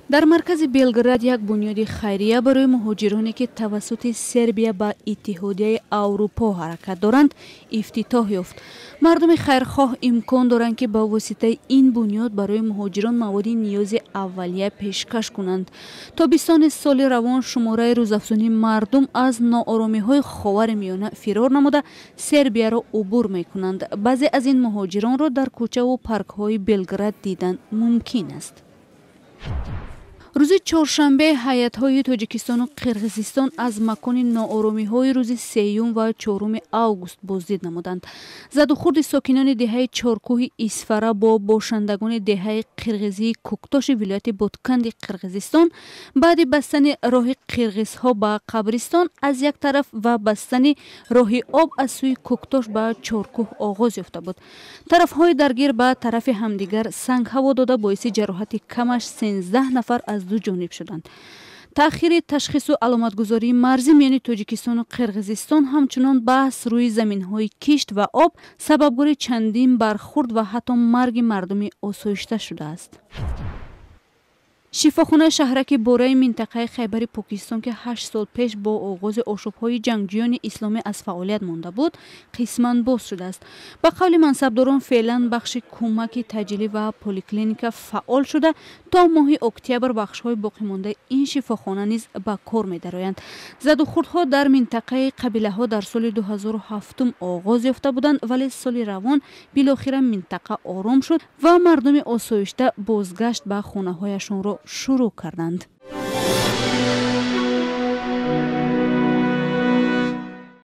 Дар маркази Белград як бунёди хайрия барои муҳоҷироне, ки тавассути Сербия ба Иттиҳодияи Аврупо ҳаракат доранд, ифтитоҳ ёфт. Мардуми хайрхоҳ имкон доранд, ки ба воситаи ин бунёд барои муҳоҷирон маводи ниёзи аввалия пешкаш кунанд. Тобистони соли равон шумораи рӯзафзунии мардум аз нооромиҳои Ховари Миёна фирор намуда, Сербияро убур мекунанд. Баъзе аз ин муҳоҷиронро дар кӯчаву паркҳои Белград дидан мумкин аст. Рӯзи чоршанбе ҳайатҳои Тоҷикистону Қирғизистон аз макони нооромиҳои рӯзи 3 ва 4 август боздид намуданд. Задухӯрди сокинони деҳаи Чоркӯҳи Исфара бо бошандагони деҳаи қирғизии Кӯктоши вилояти Ботканди Қирғизистон баъди бастани роҳи қирғизҳо ба қабристон аз як тараф ва бастани роҳи об аз сӯи Кӯктош ба Чоркӯҳ оғоз ёфта буд. Тарафҳои даргир ба тарафи ҳамдигар санг ҳаво дода, боиси ҷароҳати камаш 13 нафар аз ду ҷониб шуданд. Таъхири ташхису аломатгузории марзӣ миёни Тоҷикистону Қирғизистон, ҳамчунон баҳс рӯи заминҳои кишт ва об сабабгори чандин бархурд ва ҳатто марги мардуми осоишта шудааст. Шифохонаи шаҳраки Бораи минтақаи Хайбари Покистон, ки 8 сол пеш бо оғози ошӯбҳои ҷангҷӯёни исломӣ аз фаъолият монда буд, қисман боз шудааст. Ба қавли мансабдорон, феълан бахши кӯмаки таъҷилӣ ва поликлиника фаъол шуда, то моҳи октябр бахшҳои боқимондаи ин шифохона низ ба кор медароянд. Задухӯрдҳо дар минтақаи қабилаҳо дар соли 2007 оғоз ёфта буданд, вале соли равон билохира минтақа ором шуд ва мардуми осоишта бозгашт ба хонаҳояшонро шурӯъ карданд.